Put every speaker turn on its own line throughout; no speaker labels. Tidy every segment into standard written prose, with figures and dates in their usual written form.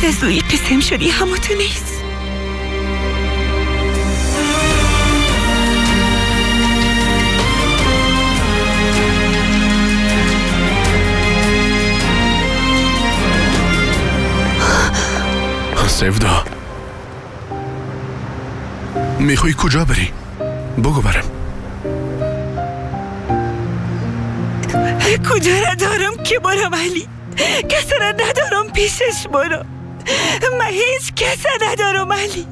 بعد از دوی قسم شدی همو تو نیست.
سیودا، میخوای کجا بری؟ بگو برم.
کجا را دارم که برم علی؟ کسی را ندارم پیشش برم. من هیچ کسی ندارم علی.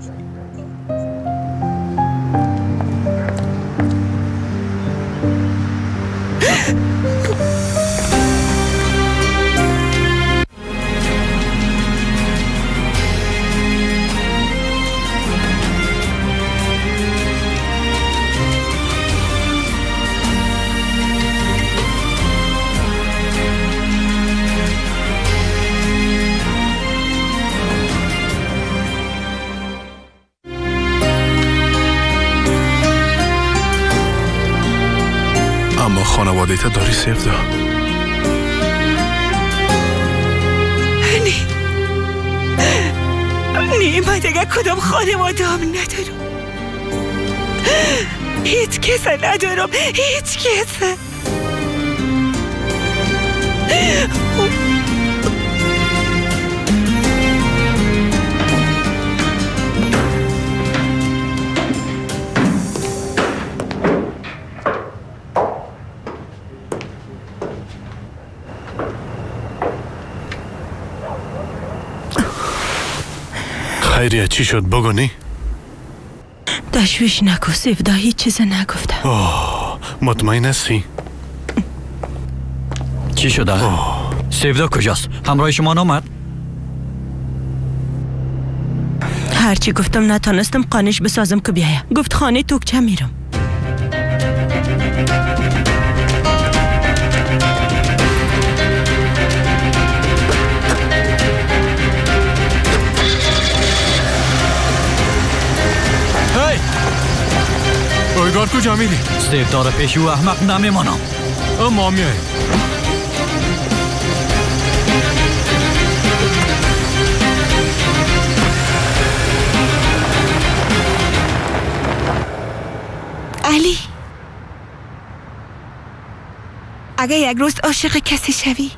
اما خانواده تا داری سیودا؟
نه نه، من دیگه کدام خانواده هم ندارم. هیچ کس ندارم، هیچ کس.
خیریه چی شد بگو نی؟
تشویش نکن سیودا، هیچ چیز نگفتم.
آه، مطمئن هستی؟
چی شده؟ سیودا کجاست؟ همراه شما نامد؟
هرچی گفتم نتانستم قانش بسازم که بیایه. گفت خانه توکچه میرم.
اویگار کجا میری؟
سیودا را پیش او احمق نمیمانم.
ما میایم.
علی، اگه یک روز عاشق کسی شوی،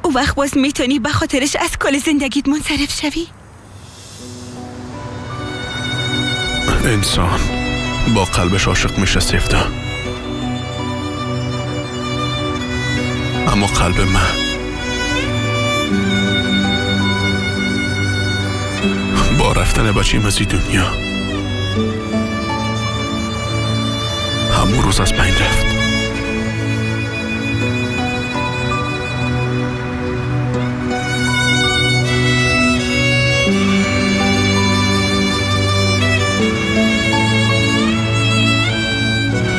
او وقت باز میتونی به خاطرش از کل زندگیت منصرف شوی؟
انسان با قلبش عاشق میشه سیودا، اما قلب من با رفتن بچیم از این دنیا همون روز از بین رفت.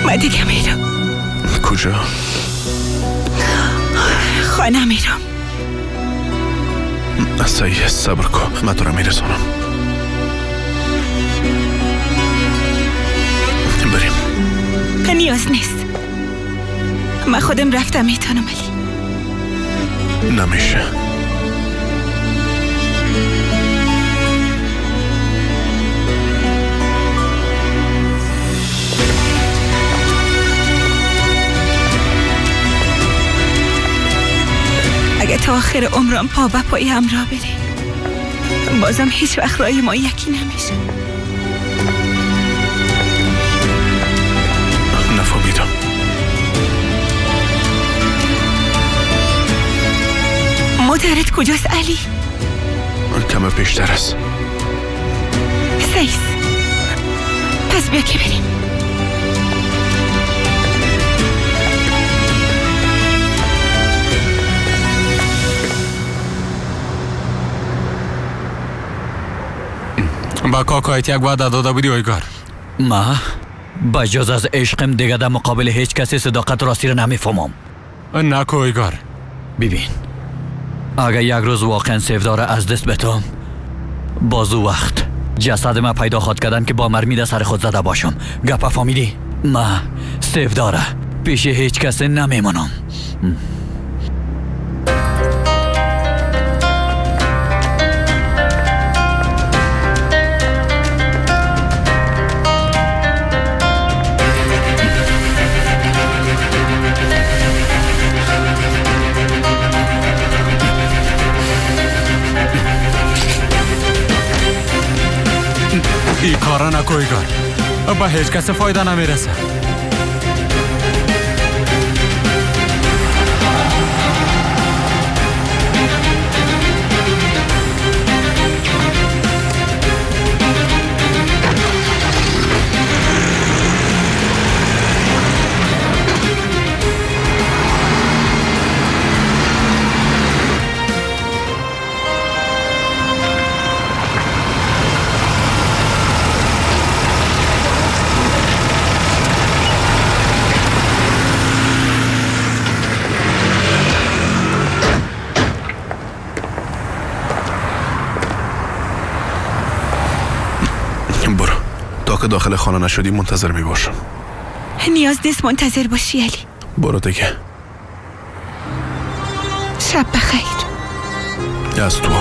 من دیگه میرم.
کجا؟
خانه میرم.
صحیح، صبر کن، من تو را میرسانم. بریم.
نیاز نیست، من خودم رفتم میتونم. علی
نمیشه.
اگه تا آخر عمرم پا به پای همراه بری، بازم هیچ وقت رای ما یکی نمیشه.
نفهمیدم.
مادرت کجاست علی؟
کم پیشتر است.
سیس، پس بیا که بریم.
با کاکایت یک وعده داده بودی اویگار.
ما بجز از عشقم دیگه در مقابل هیچ کسی صداقت راستی را نمیفهمم.
نکو اویگار.
ببین، اگه یک روز واقعا سیودا را از دست بتم، باز او وقت جسد ما پیدا خواد کردن که با مرمی در سر خود زده باشم. گپ فهمیدی؟ ما سیودا را پیش هیچ کسی نمیمانم.
نکو ایگار، به هیچ کس فایده نمیرسه.
که داخل خانه نشدی منتظر می باشم.
نیاز نیست منتظر باشی علی.
برو دیگه.
شب بخیر.
از تو.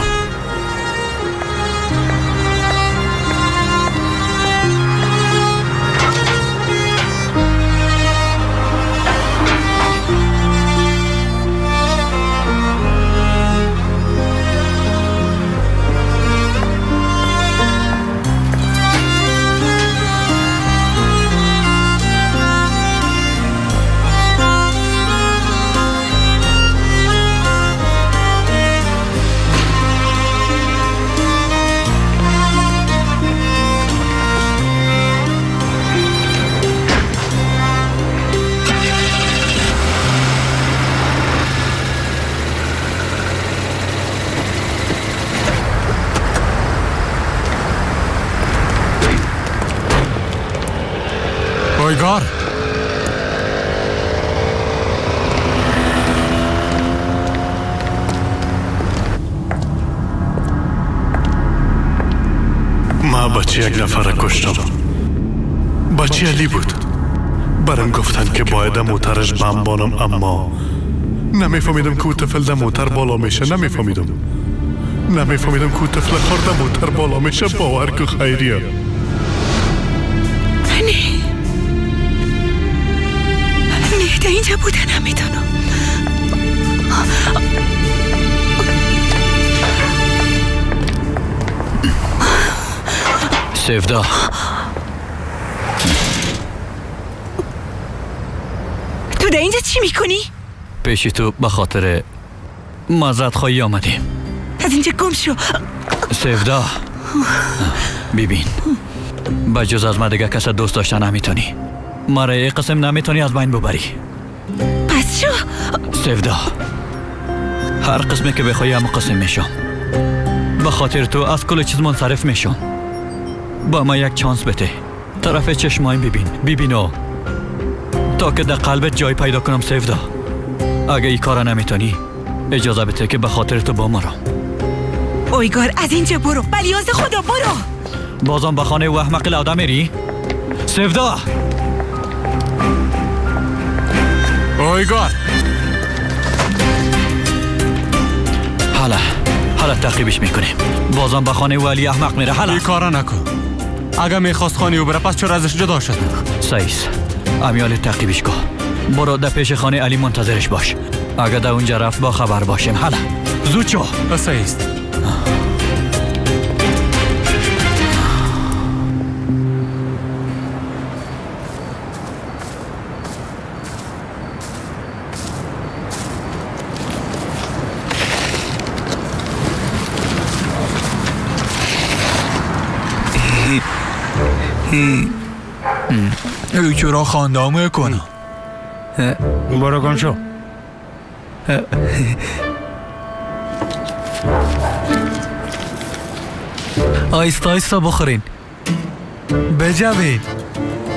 اویگار،
ما بچه یک نفر کشتم. بچه علی بود. برم گفتن که باید موترش بم بانم، اما نمیفهمیدم که او طفل در موتر بالا میشه. نمیفهمیدم که او طفل خورده موتر بالا میشه. باور که خیریه.
نه در اینجا بودن نمیتونم.
سفدا،
تو در اینجا چی میکنی؟
پیش تو به خاطر معذرت خواهی آمدیم.
از اینجا گم شو.
سفدا ببین، بجز از من دیگه کس دوست داشتن نمیتونی. مرا یک قسم نمیتونی از بین ببری.
پس شو.
سفدا، هر قسمی که بخوایی هم قسم میشم. به خاطر تو از کل چیز منصرف میشم. با ما یک چانس بده. طرف چشمایم ببین، ببینو تا که در قلبت جای پیدا کنم. سفدا، اگه این کارا نمیتونی اجازه بده که به خاطر تو بمیرم.
اویگار از اینجا برو، بلیاز خدا برو.
بازم به خانه و احمق لاده میری؟ سفدا.
اویگار،
حالا تعقیبش میکنیم. بازم به خانه ولی احمق میره. حالا
این کارا نکن. اگه میخواست خانه او بره پس چرا ازش جدا شد؟
سایس امیال تعقیبش کن. برو در پیش خانه علی منتظرش باش. اگه در اونجا رفت با خبر باشیم. حالا زود شو.
سایس.
ای چرا خنده میکنم؟
برو گم شو.
آیستا آیستا بخورین، بجوین.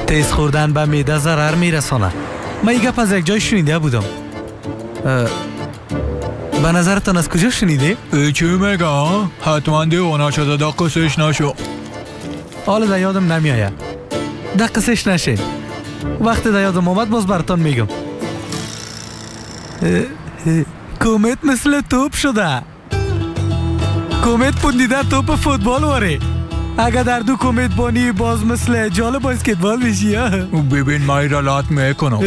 تیز خوردن به معده ضرر میرساند. من این گپ از یک جای شنیده بودم. به نظرتان از کجا شنیده؟
ای چی میگه؟ حتما دیوانه شده. دا قصهش نشو.
حالا در یادم نمیآید. در قصهش نشین. وقتی در یادم آمد باز براتان میگم. کومت مثل توپ شده. کومت پوندیده توپ فوتبال واره. اگه در دو کومت بانی باز مثل جال باسکتبال میشی.
ببین من را لات میکنم.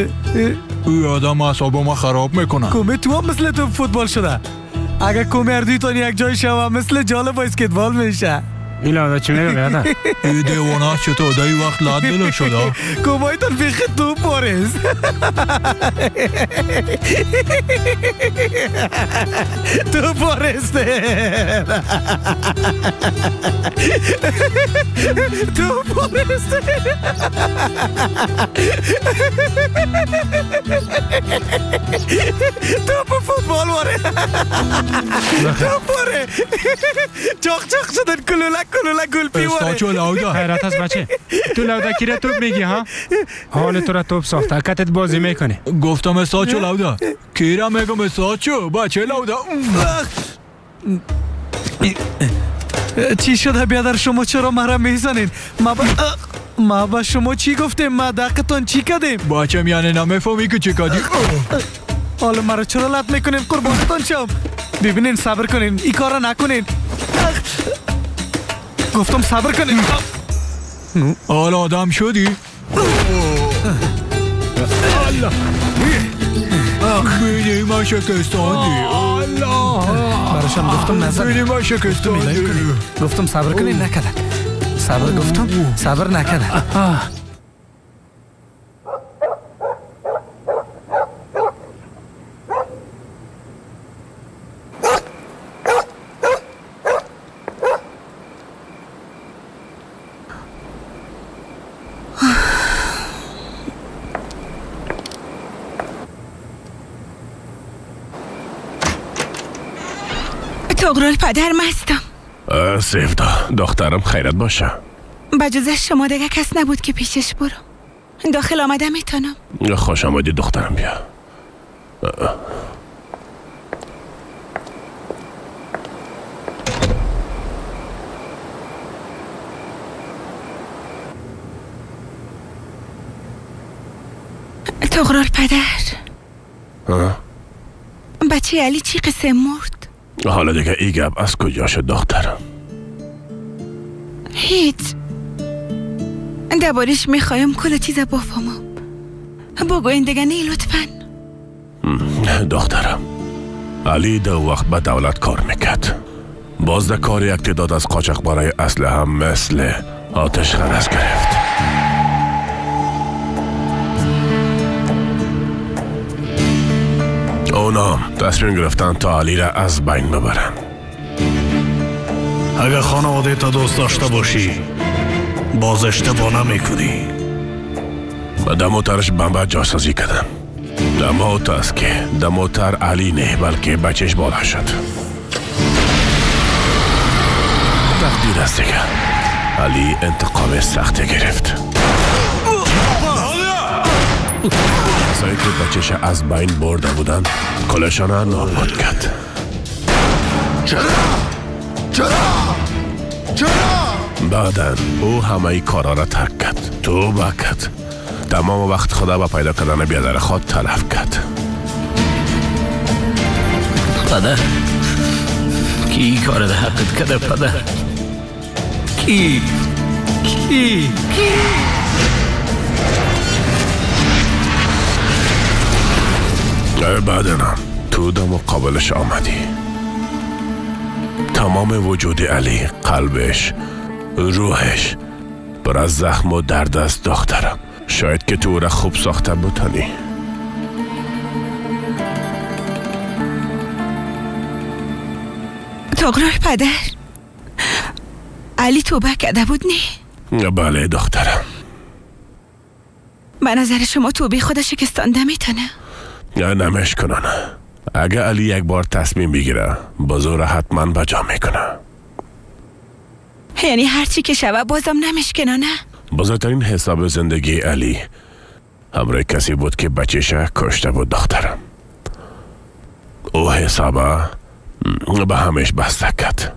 او آدم اعصابم خراب میکنه.
کومت تو هم مثل توپ فوتبال شده. اگه کومه هر دویتان یک جای شوه مثل جال باسکتبال میشه.
این لاوده چی میگه بیادر؟
ای دیوانه چطور در این وقت لات بلو شده؟
کمایتان بیخی توپ بارز. توپ بارسته. توپ بارسته. توپ فوتبال واره. توپ واره. چاق چاق شدن کلوله کلوله گلپی واره.
استاچو لاوده.
حیرت است بچه، تو لاوده کی را توپ میگی ها؟ حال تو را توپ ساخته، کتت بازی میکنه.
گفتم استاچو لاوده. کی را میگم استاچو؟ بچه لاوده.
چی شده بیادر؟ شما چرا مرا میزنین؟ ما با شما چی گفتیم؟ ما دقتان چی کردیم؟
بچم یعنی نمیفهمی که چی کردی؟
حالا مرا چرا لط میکنین؟ قربانتان شم. ببینین صبر کنین، این کارا نکنین. گفتم صبر کنین.
حالا آدم شدی؟ الله بینی ما شکستاندی. الله
براشان گفتم نزن.
بینی ما شکستاندی.
گفتم صبر کنین نکردن. صبر گفتم صبر نکردن.
طغرل پدر مستم.
سیفتا دخترم خیرت باشه.
بجز شما دیگه کس نبود که پیشش برم. داخل آمده میتونم.
خوش آمدی دخترم، بیا.
طغرل پدر، بچه علی چی قصه مرد؟
حالا دیگه ای گپ از کجا شد دخترم؟
هیچ. دربارش میخوایم کل چیز بفهمم. بگو این دیگه نه لطفا.
دخترم، علی دو وقت به دولت کار میکرد. باز در کار یک تعداد از قاچاق برای اسلحه هم مثل آتش غرض گرفت. اونا تصمیم گرفتن تا علی را از بین ببرن.
اگر خانواده تا دوست داشته باشی باز اشتباه نمیکنی.
به دموترش بمب جاسازی کردن. دموت است که دموتر علی نه بلکه بچهش بالا شد. تقدیر است دیگه. علی انتقام سختی گرفت. کسایی که بچهش از بین برده بودن کلشان نابود کرد.
چرا؟ چرا؟ چرا؟
بعدا او همه کارا را ترک کرد، توبه کرد، تمام وقت خدا به پیدا کردن بیادر خود تلف کرد.
پدر کی کار در حقت کرده؟ پدر کی
کی کی؟
بعدنا تو در مقابلش آمدی. تمام وجود علی، قلبش، روحش پر از زخم و درد است دخترم. شاید که تو را خوب ساخته بتانی.
طغرل پدر، علی توبه کرده بود نه؟
بله دخترم.
به نظر شما توبه خود شکستانده میتونه؟
نمیش کنن. اگه علی یک بار تصمیم بگیره بزور حتما بجا میکنه.
یعنی هرچی که شوه بازم نمیشکنه نه؟
بزرگترین حساب زندگی علی همراه کسی بود که بچهش کشته بود دخترم. او حسابه به همش بسته کرد.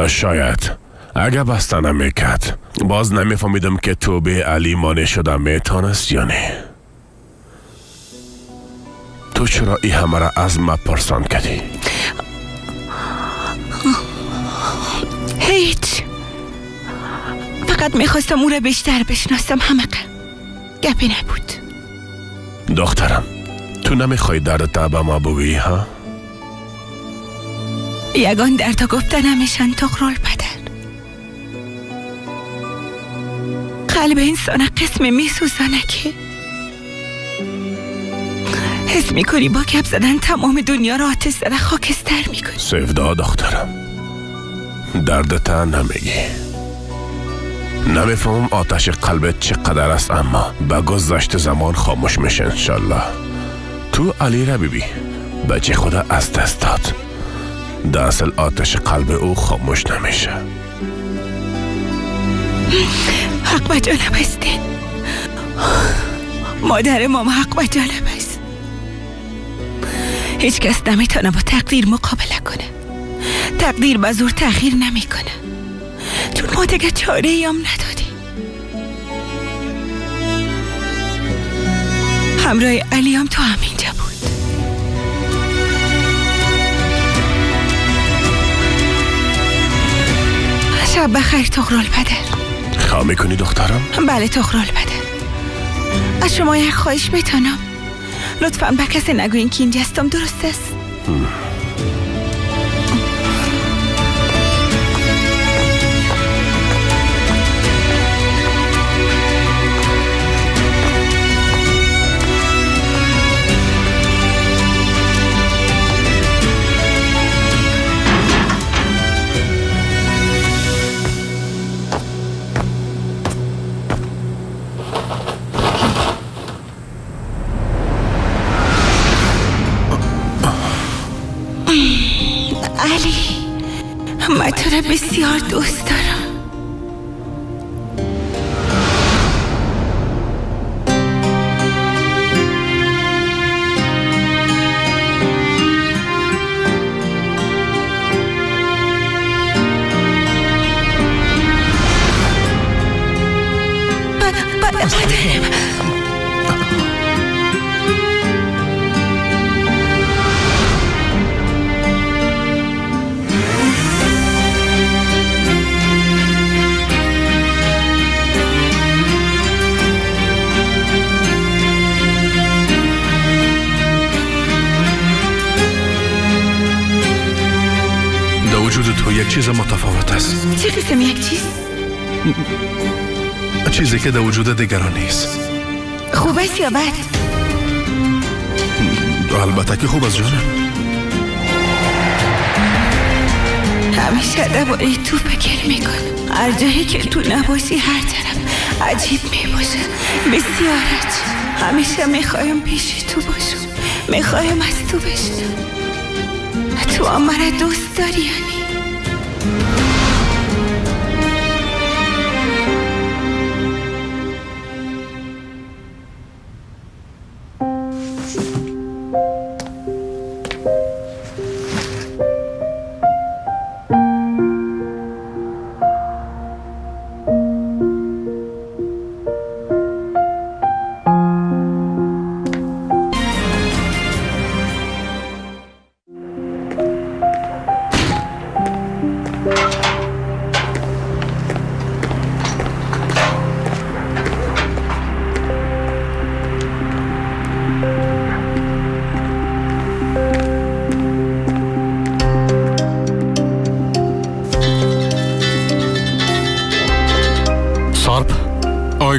شاید اگه بسته نمیکرد باز نمیفهمیدم که توبه علی مانع شده میتونست یا نه. تو چرا ای همه را از ما پرسان کردی؟
هیچ. فقط میخواستم او را بیشتر بشناسم. همقه گپی نبود.
دخترم تو نمیخوای دردت به ما بگویی ها؟
یگان دردا گفته نمیشن طغرل پدر. قلب انسان قسم میسوزانه که حس میکنی با گپ زدن تمام دنیا را آتش زده خاکستر میکنی.
سفدا دخترم، دردت نمیگی. نمیفهمم آتش قلبت چقدر است، اما به گذشت زمان خاموش میشه انشالله. تو علی را ببی، بچه خدا از دست داد. در اصل آتش قلب او خاموش نمیشه.
حق به جانب استین مادر مام، حق به جانب است. هیچ کس نمیتونه با تقدیر مقابله کنه. تقدیر به زور تغییر نمیکنه، چون ما دیگه چاره ای هم ندادیم. همراه علی هم تو همینجا بود. شب بخیر طغرل پدر.
خواه میکنی دخترم؟
بله طغرل پدر. از شما یک خواهش میتونم؟ لطفاً به کسی نگوین که اینجا هستم، درست است؟ علی، من تو را بسیار دوست دارم. پدرم،
وجود تو یک چیز متفاوت است.
چه قسم یک چیز؟
چیزی که در وجود دیگران نیست.
خوب است یا بد؟
البته که خوب است جانم.
همیشه درباره تو فکر میکنم. هر جایی که تو نباشی هر طرف عجیب میباشه، بسیار عجیب. همیشه میخوایم پیش تو باشم، میخوایم از تو بشنم. تو هم مرا دوست داری یعنی؟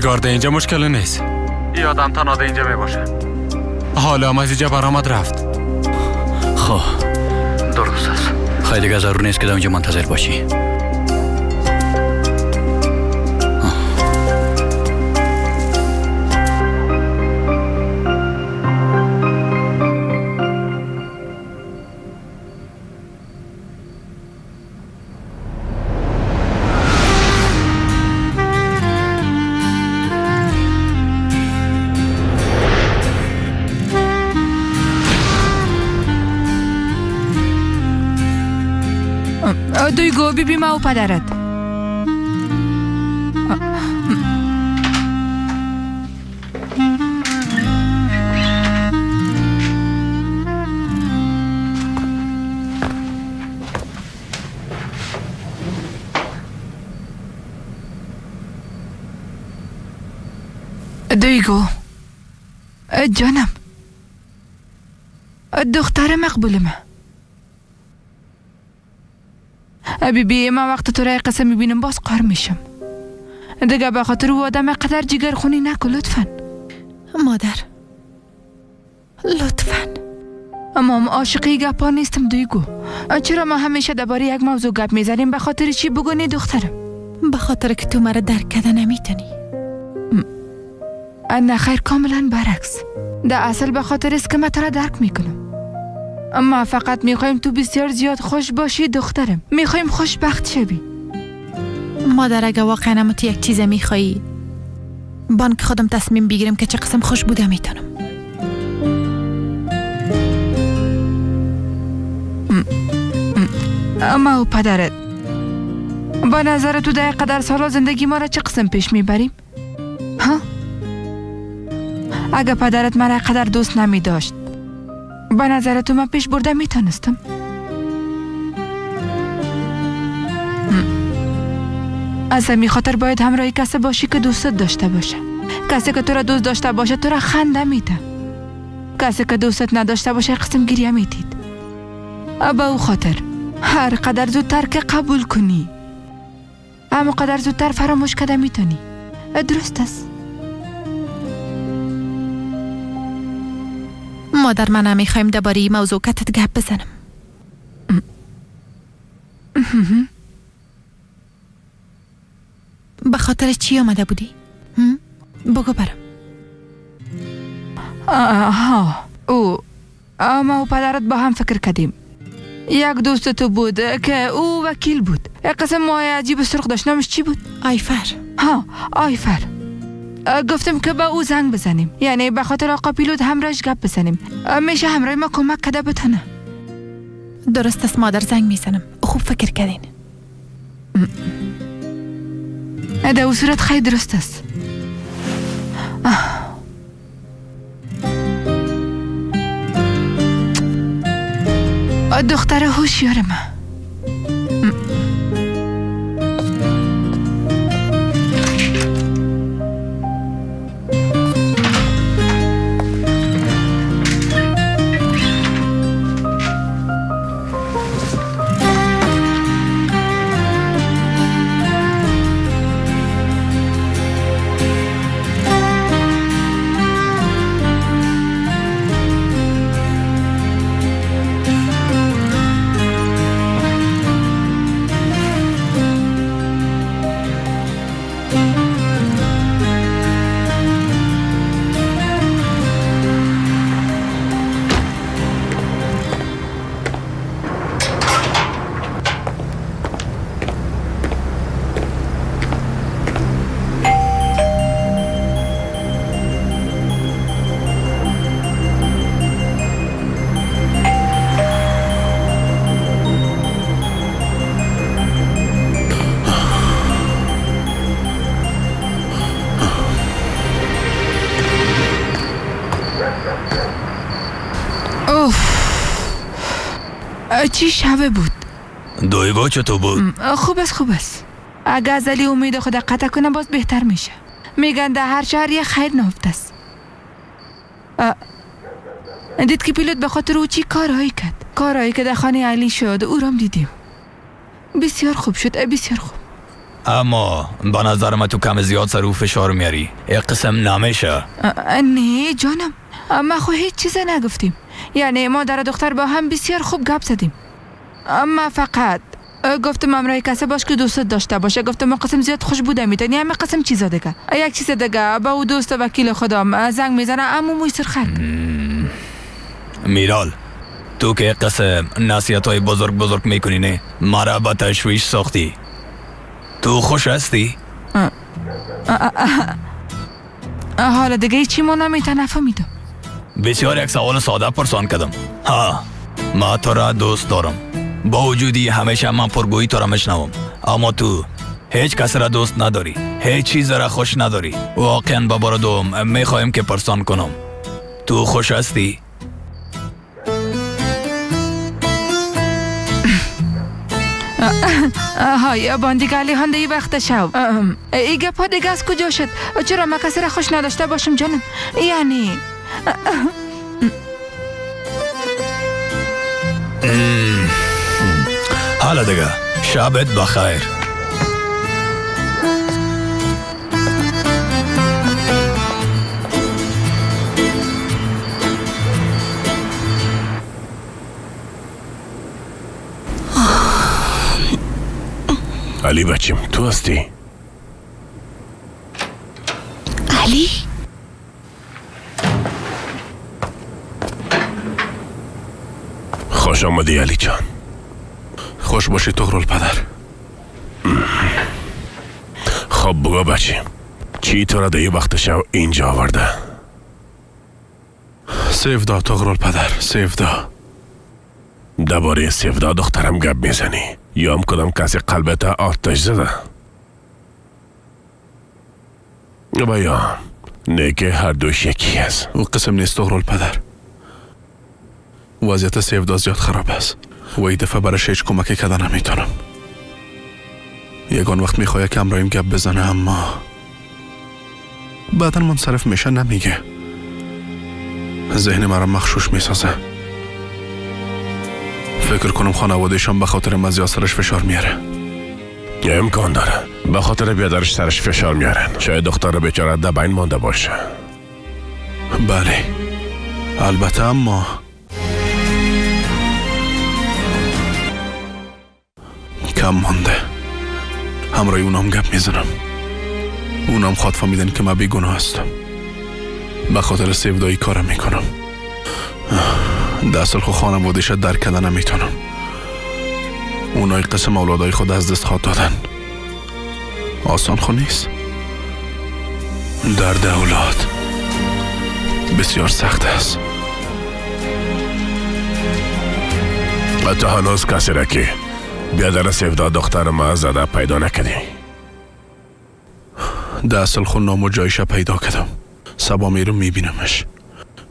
گارده اینجا مشکل نیست. یادم تنها ده اینجا میباشه. حالا هم از اینجا برآمد رفت.
خب درست است. خیلی دیگه ضرور نیست که در اینجا منتظر باشی.
دویگو بیبی ما و پدرت. دویگو جانم، دختر مقبول ما. بی من وقت تو را قسم میبینم باز قار میشم. دیگه به خاطر او آدم قدر جگر خونی نکن لطفا.
مادر لطفا.
اما عاشقی گپا نیستم دویگو. چرا ما همیشه درباره یک موضوع گپ میزنیم؟ به خاطر چی بگونی دخترم؟
به خاطر که تو مرا درک کرده نمیتونی.
نه خیر، کاملا برعکس. در اصل به خاطر است که من تو را درک میکنم. ما فقط میخوایم تو بسیار زیاد خوش باشی دخترم. میخوایم خوشبخت شوی.
مادر اگه واقعا تو یک چیز میخوایی، بانک خودم تصمیم بگیرم که چه قسم خوش بوده میتونم.
ما و پدرت با نظر تو در قدر سالا زندگی ما را چه قسم پیش میبریم؟ ها؟ اگه پدرت مرا قدر دوست نمی داشت، با نظر تو من پیش برده میتونستم؟ از همین خاطر باید همراه کسی باشی که دوستت داشته باشه. کسی که تو را دوست داشته باشه تو را خنده میده. کسی که دوستت نداشته باشه قسم گریه میدید. به او خاطر هر قدر زودتر که قبول کنی، اما قدر زودتر فراموش کرده میتونی. درست است.
مادر من نمیخوایم درباره این موضوع کتت گپ بزنم. به خاطر چی آمده بودی؟ بگو برم.
آها، او ما و پدرت با هم فکر کردیم. یک دوست تو بود که او وکیل بود. یک قسم موهای عجیب سرخ داشت. نامش چی بود؟
آیفر.
ها، آیفر. گفتم که با او زنگ بزنیم، یعنی به خاطر آقا پیلوت همراهش گپ بزنیم. میشه همراه ما کمک کده بتنه.
درست است مادر، زنگ میزنم. خوب فکر کردین.
در او صورت خیلی درست است. دختر هوشیار من. چی شبه بود؟
دویگو چطور بود؟
خوب است، خوب است. اگه از علی امید خود قطع کنم باز بهتر میشه. میگن در هر شهر یه خیر نهفته است. دید که پیلوت به خاطر او چی کارهایی کرد. کارهایی که در خانه علی شد او را دیدیم. بسیار خوب شد، بسیار خوب.
اما به نظر من تو کم زیاد سر او فشار میاری. یک قسم نمیشه.
نه جانم، ما خو هیچ چیز نگفتیم. یعنی مادر و دختر با هم بسیار خوب گپ زدیم. اما فقط گفتم امرای کسی باش که دوست داشته باشه. گفتم قسم زیاد خوش بوده میتونی همه قسم چیزا دیگه. یک چیز دیگه با او دوست وکیل خودم زنگ میزنه اما موی سرخک.
میرال تو که قسم نصیحت های بزرگ بزرگ میکنی، نه مرا با تشویش ساختی. تو خوش هستی؟
حالا دیگه چی ما نمیتونم نفهمیدم.
بسیار یک سوال ساده پرسان کردم. ها، ما تو را دوست دارم. با وجودی همیشه من پرگویی تو را میشنوم، اما تو هیچ کس را دوست نداری، هیچ چیز را خوش نداری. واقعا با بار دوم میخوایم که پرسان کنم، تو خوش هستی؟
های باندی گلی هنده ای وقت شو. ای گپا دیگه از کجا شد؟ چرا من کسی را خوش نداشته باشم جانم؟ یعنی
حالا دیگه شبت بخیر.
علی بچیم تو هستی؟
علی؟
خوش آمدی علی جان.
خوش باشی طغرل پدر.
خب بگو بچیم، چی تو را در وقت شب اینجا آورده؟
سیفدا طغرل پدر، سیفدا.
درباره سیفدا دخترم گپ میزنی یا هم کدام کسی قلبت آتش زده؟ و یا نه که هر دوش یکی است.
او قسم نیست طغرل پدر. وضعیت سیفدا زیاد خراب است و این دفعه برش هیچ کمکی کردن نمیتونم. یگان وقت میخواه که همراهیم گپ بزنه، اما بعدا منصرف میشه نمیگه. ذهن مرا مغشوش میسازه. فکر کنم خانوادهشان به خاطر من زیاد سرش فشار میاره.
امکان داره به خاطر بیادرش سرش فشار میارن. شاید دختر بیچاره در بین مانده باشه.
بله البته، اما کم مانده. همراه اونام گپ میزنم. اونام خواد فهمیدن که من بیگناه هستم. به خاطر سیفدایی کارم میکنم. در اصل خو خانواده‌اش درک کردن نمیتونم. اونای قسم اولادای خود از دست خواد دادن. آسان خو نیست. درد اولاد بسیار سخت است.
و تو هنوز کسی را که بیادر سیفدا دختر ما زده پیدا نکردی؟
در اصل خو نام و جایش پیدا کردم. صبا میرم میبینمش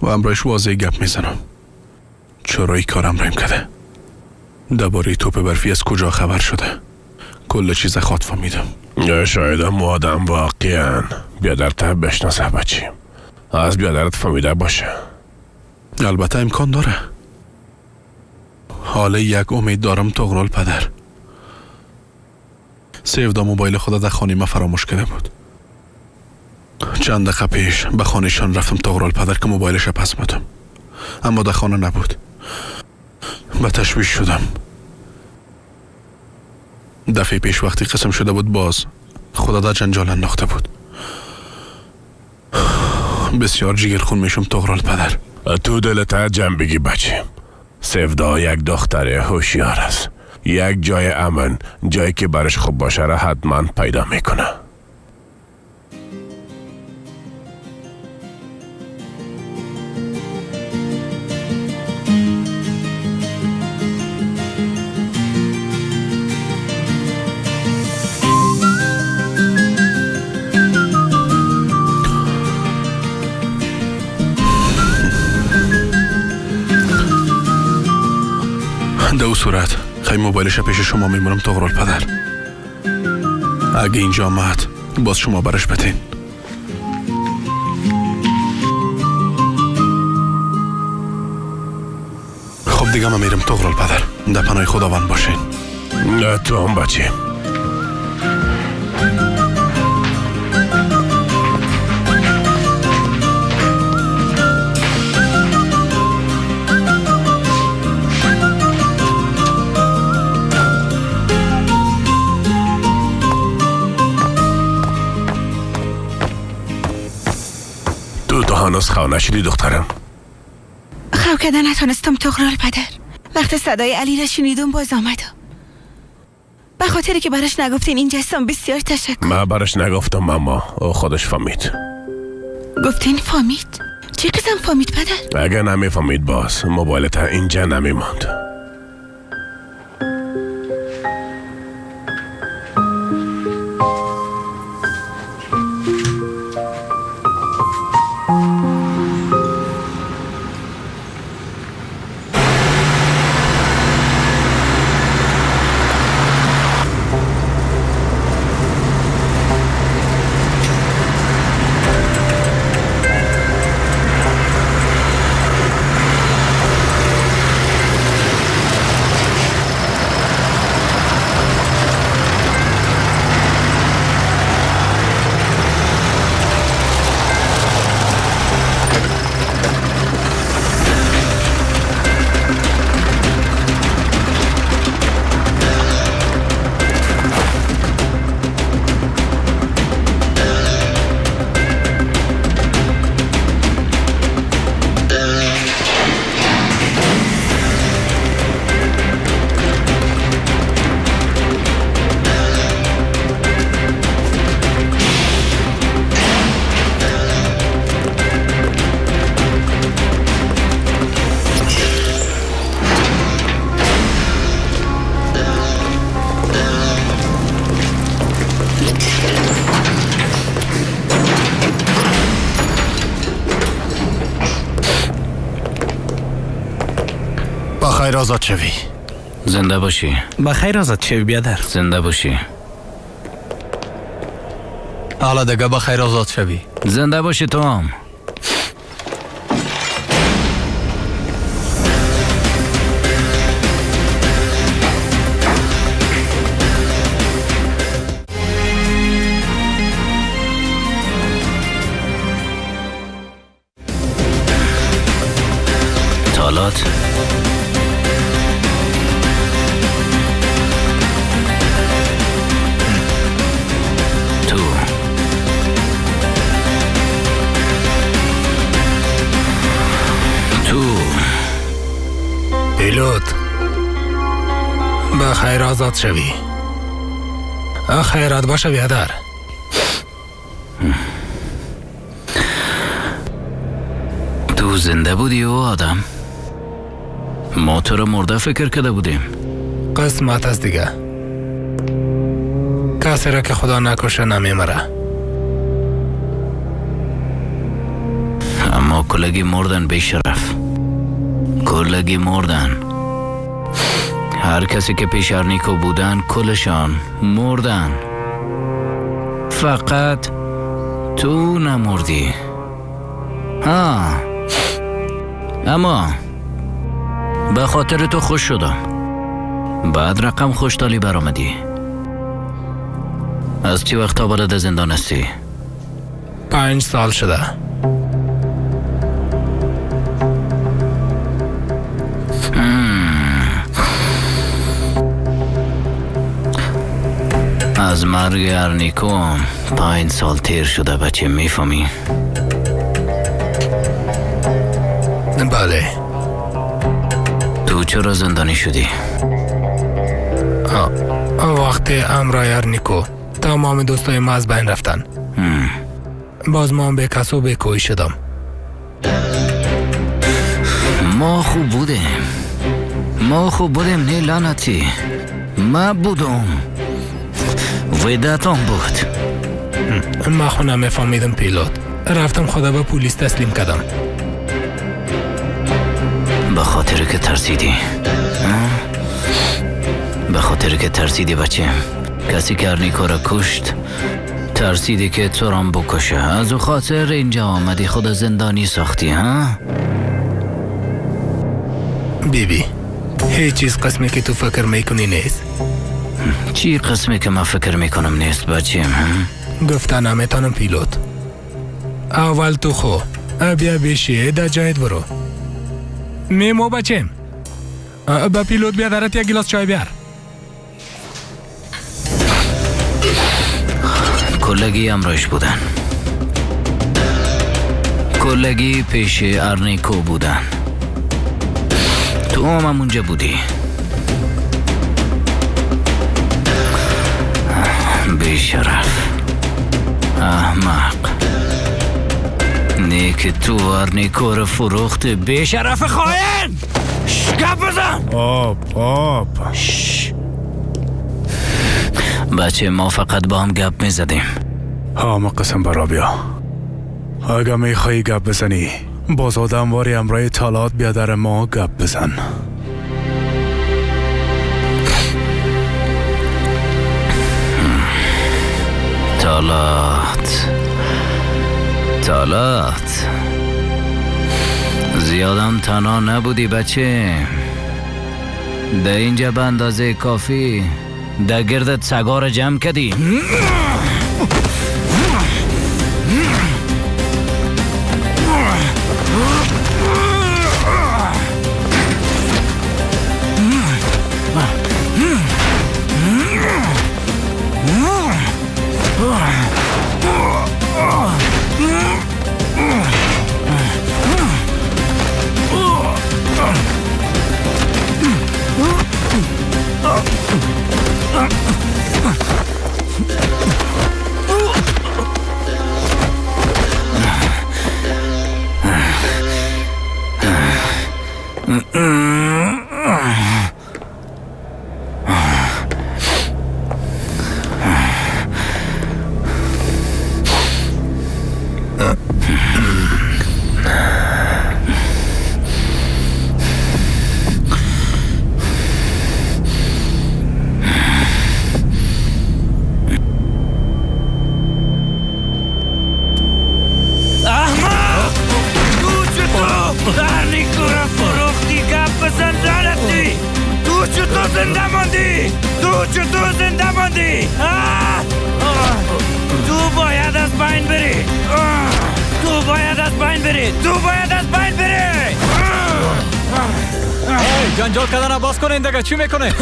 و امرایش واضح گپ میزنم. چرا این کارم رایم کرده؟ درباره توپ برفی از کجا خبر شده؟ کل چیز خواد فهمیدم.
شاید هم آدم واقعا بیادر تا بشناسه بچیم، از بیادرت فهمیده باشه.
البته امکان داره. حالا یک امید دارم طغرل پدر. سیفدا موبایل خود در خانه ما فراموش کرده بود. چند دقیقه پیش به خانهشان رفتم طغرل پدر که موبایلش پس بدم، اما در خانه نبود. به تشویش شدم. دفعه پیش وقتی قسم شده بود باز خدا در جنجال انداخته بود. بسیار جگر خون میشم طغرل پدر.
تو دلت جمع بگی بچه. سیفدا یک دختر هوشیار است. یک جای امن، جایی که برش خوب باشه را حتما پیدا میکنه.
در صورت خیلی موبایلش پیش شما میمونم طغرل پدر. اگه اینجا آمد باز شما برش بتین. خب دیگه من میرم طغرل پدر. در پناه خداوند باشین.
نه تو هم بچه. هنوز خو نشدی دخترم؟
خو کردن نتونستم طغرل پدر. وقتی صدای علی را شنیدم باز آمدم. به خاطری که براش نگفتین اینجا هستم بسیار تشکر.
من براش نگفتم اما او خودش فهمید.
گفتین فهمید؟ چه قسم فهمید پدر؟
اگه نمیفهمید باز موبایلت اینجا نمیماند.
بخیر آزاد شوی.
زنده باشی.
بخیر آزاد شوی بیادر.
زنده باشی.
حالا دیگه بخیر آزاد شوی.
زنده باشی تو هم. تالات تو تو
پیلوت بخیر آزاد شوی. خیرات باشه بیادر.
تو زنده بودی او آدم؟ ما تو رو مرده فکر کرده بودیم.
قسمت است دیگه. کسی را که خدا نکشه نمیمره.
اما کلگی مردن بیشرف. کلگی مردن. هر کسی که پیش ارنیکو بودن کلشان مردن. فقط تو نمردی. ها، اما به خاطر تو خوش شدم. بعد رقم خوشتالی برآمدی. از چی وقت تا بلد زندان هستی؟
5 سال شده.
از مرگ ارنیکو 5 سال تیر شده بچه، میفهمی؟
بله.
تو چرا زندانی شدی؟
وقتی امرای ارنیکو تمام دوستای ما از بین رفتن. باز ما هم به کس و به کوی شدم.
ما خوب بودیم. ما خوب بودیم نه لعنتی. ما بودم. وداتم بود.
ما خو نمیفهمیدم پیلوت. رفتم خدا به پلیس تسلیم کردم.
به خاطر که ترسیدی. به خاطر که ترسیدی بچه. کسی که ارنیکو را کشت ترسیدی که تو رام بکشه. از او خاطر اینجا آمدی خود زندانی ساختی. ها؟
بیبی هیچ چیز قسمی که تو فکر میکنی نیست.
چی قسمی که من فکر میکنم نیست بچیم؟
گفته نمیتونم پیلوت. اول تو خو بیا بیشی در جایت برو. میمو بچیم با پیلوت بیا درت یک گلاس چای بیار.
کلگی امرایش بودن. کلگی پیش ارنیکو بودن. تو هم اونجا بودی. بیشرف احمق. نیک تو ارنیکو رو فروخت. بیشرف خائن. گپ بزن.
آب آب.
بچه ما فقط با هم گپ میزدیم.
ها ما قسم برا بیا. اگه میخوایی گپ بزنی باز آدم واری امرای تالات بیا در ما گپ بزن.
تالات تالات زیادم تنها نبودی بچه. در اینجا به اندازه کافی در گردت سگا را جمع کردی.
زنده ماندی؟ تو چطور زنده ماندی؟ تو باید از بین بری. تو باید از بین بری. تو باید از بین بری.
جنجال کردن باز کنین دیگه، چی میکنه؟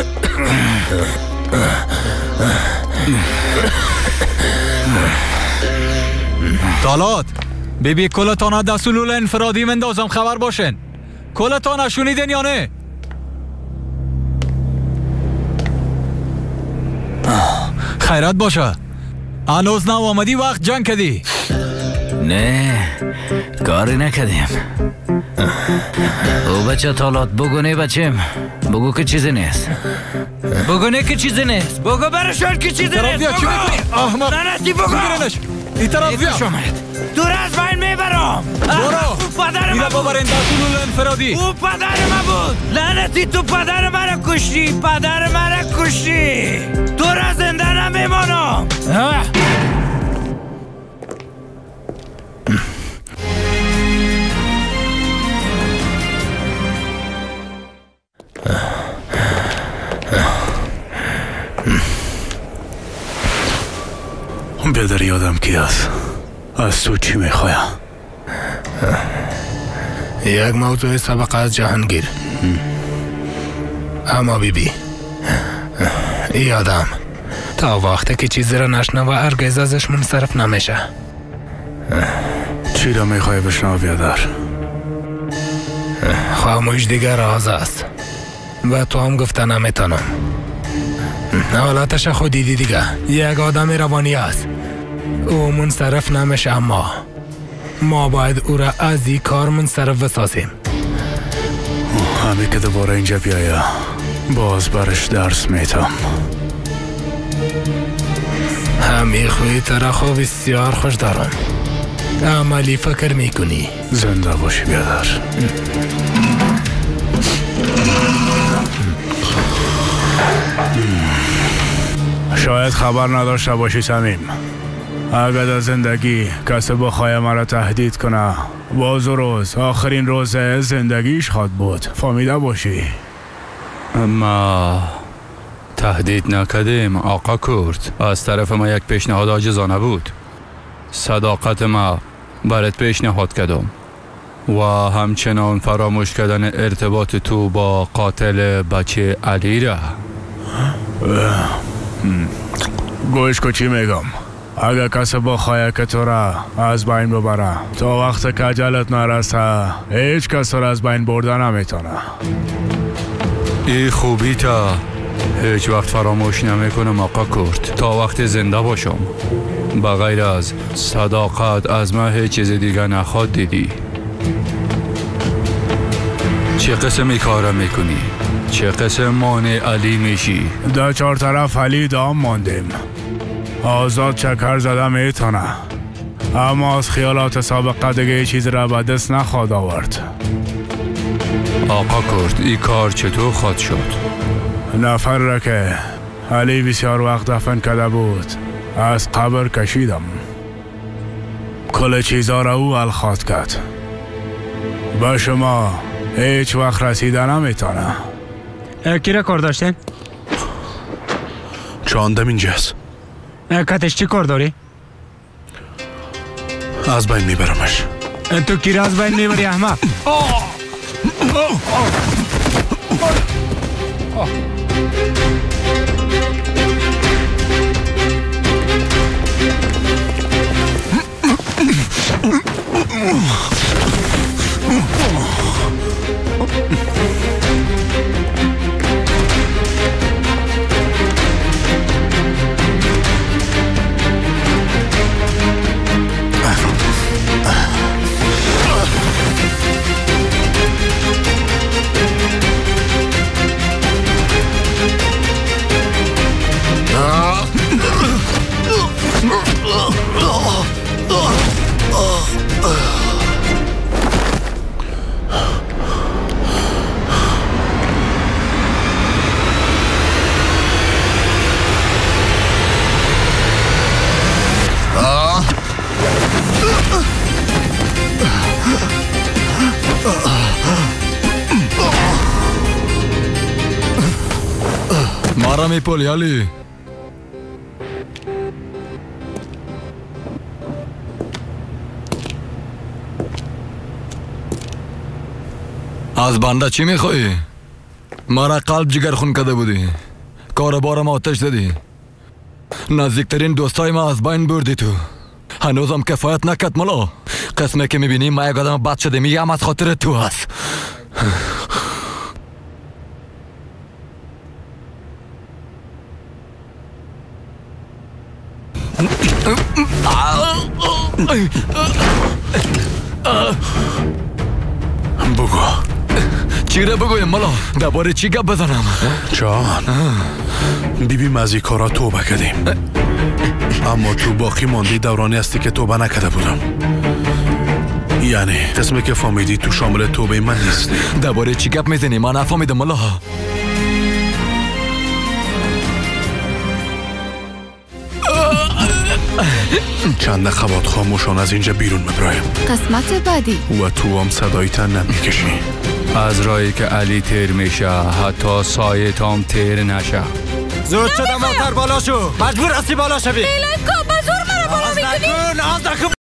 تالات بیبی کلتان در سلول انفرادی مندازم، خبر باشین. کلتان شنیدین یا نه؟ خیرات باشه، هنوز نو آمدی وقت جنگ کدی؟
نه کاری نکردیم. او بچه تالات بگو نه بچم، بگو که چیزی نیست، بگو نه که چیزی نیست،
بگو برشان که چیزی نیست. بگو لعنتی، بگو
این طرف بیا.
دور از بین میبرم.
برو
او پدر من بود.
ببرین در سلول انفرادی.
او پدر من بود لعنتی، تو پدر مرا کشتی، پدر مرا کشتی. تو را زنده نمیمانم.
بیادر یادم کی است؟ از تو چی میخوایم؟
یک موضوع سبق از جهانگیر. اما بیبی یادم تا وقتی که چیزی را نشنوه هرگز ازش منصرف نمیشه.
چی را میخوای بشنوه بیادر؟
خاموش دیگر راز است و تو هم گفته نمیتونم. حالتش خود دیدی دیگه، یک آدم روانی است، او منصرف نمیشه، اما ما باید او را از این کار منصرف بسازیم.
همین که دوباره اینجا بیایه باز برش درس میتم.
همی خوی تره خو بسیار خوش دارم. عملی فکر میکنی.
زنده باشی بیادر. شاید خبر نداشته باشی صمیم، اگر در زندگی کسی بخواه مرا تهدید کنه، باز روز آخرین روز زندگیش خواد بود، فهمیده باشی.
اما تهدید نکردیم آقا کرد. از طرف ما یک پیشنهاد عاجزانه بود. صداقت ما برات پیشنهاد کردم و همچنان فراموش کردن ارتباط تو با قاتل بچه علی را.
گوش کو چی میگم، اگر کسی بخواه که تو را از بین ببره، تا وقت که عجلت نرسه هیچ کس را از بین برده نمیتونه.
ای خوبی تا هیچ وقت فراموش نمیکنم آقا کرد، تا وقت زنده باشم. بغیر از صداقت از من هیچ چیز دیگه نخواد دیدی. چه قسم کارا میکنی؟ چه قسم مانع علی میشی؟
در چهار طرف علی دام ماندیم. آزاد چکر زده میتونه، اما از خیالات سابقه دیگه چیز را به دست نخواد آورد.
آقا کرد این کار چطور خواد شد؟
نفر را که علی بسیار وقت دفن کرده بود از قبر کشیدم. کل چیزا را او حل خواد کرد. به شما هیچ وقت رسیده نمیتونه.
کی را کار داشتین؟
چاندم اینجاست.
کتش چی کار داری؟
از بین میبرمش.
تو کی را از بین میبری احمق؟
Oh.
مرا میپولی علی. از بنده چی میخوایی؟ مرا قلب جگر خون کرده بودی، کاروبارم آتش زدی، نزدیکترین دوستای ما از بین بردی. تو هنوزم کفایت نکرد ملا. قسمه که میبینی ما یک آدم بد شده، میگم از خاطر تو هست.
بگو
چی را بگویم ملا؟ درباره چی گپ بزنم؟
جان بیبی ما از این کارا توبه کردیم، اما تو باقی ماندی دورانی هستی که توبه نکرده بودم. یعنی قسمی که فهمیدی تو شامل توبه من نیستی.
درباره چی گپ میزنی؟ من نفهمیدم ملا.
چند خبات خاموشان از اینجا بیرون میبرایم.
قسمت بعدی.
و تو هم صدایت نمیکشی.
از رایی که علی تیر میشه حتی سایه تام تیر نشه.
زود شده موتر بالا شو، مجبور هستی بالا شوی.
لیلک به زور مرا بالا میکنی.
ناز نکن.